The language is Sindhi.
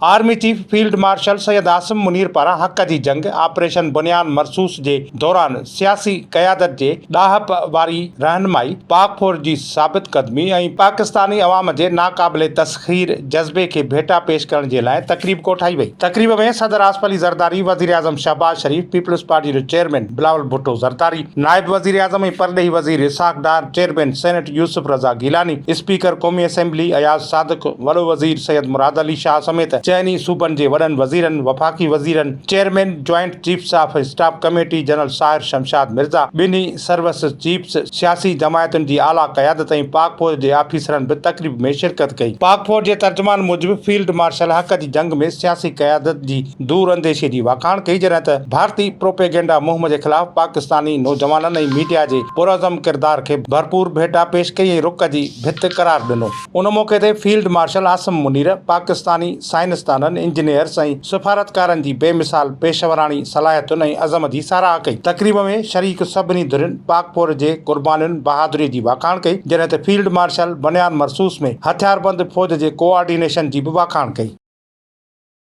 Army chief field marshal Syed Asim Munir پاران حق جي جنگ آپريشن بنيان مرصوص جي دوران سياسي قيادت جي ڏاهپ واري رهنمائي، پاڪ فوج جي ثابت قدمي ۽ پاڪستاني عوام جي ناقابل تسخير جذبي کي ڀيٽا پيش ڪرڻ جي لاء تقريب ڪوٺائي وئي. تقريب ۾ صدر آصف علي زرداري، وزيراعظم شهباز شريف، پيپلز پارٽي جو چيئرمين بلاول ڀٽو زرداري، نائب وزيراعظم ۽ پرڏيهي وزير Ishaq Dar, chairman senate Yusuf Raza Gilani, speaker قومي اسيمبلي اياز صادق، وڏو وزير سيد مراد علي شاهه سميت چئني صوبن جي وڏن وزيرن، وفاقي وزيرن، chairman joint chiefs of staff committee general Sahir Shamshad Mirza, ٻنهي سروسز چيفس، سياسي جماعتن جي اعليٰ قيادت ۽ پاڪ فوج جي آفيسرن به تقريب ۾ شرڪت ڪئي. پاڪ فوج جي ترجمان موجب فيلڊ مارشل حق جي جنگ ۾ سياسي قيادت جي دور انديشي جي واکاڻ ڪئي جڏهن ته ڀارتي پروپيگينڊا مهم جي خلاف پاڪستاني نوجوانن ۽ ميڊيا جي پرعزم ڪردار کي ڀرپور ڀيٽا پيش ڪئي ۽ رڪ جي ڀت قرار ڏنو. ان موقعي تي فيلڊ مارشل عاصم منير پاڪستاني سائنسدانن، انجنيئرز ۽ سفارتڪارن جي بي مثال پيشوراڻي صلاحيتن ۽ عزم جي ساراهه ڪئي. تقريب ۾ شريڪ سڀني ڌرين پاڪ فوج جي قربانين، بهادري جي واکاڻ ڪئي جڏهن ته فيلڊ مارشل بنيان مرصوص ۾ هٿياربند فوج جي ڪوآرڊينيشن جي به واکاڻ ڪئي.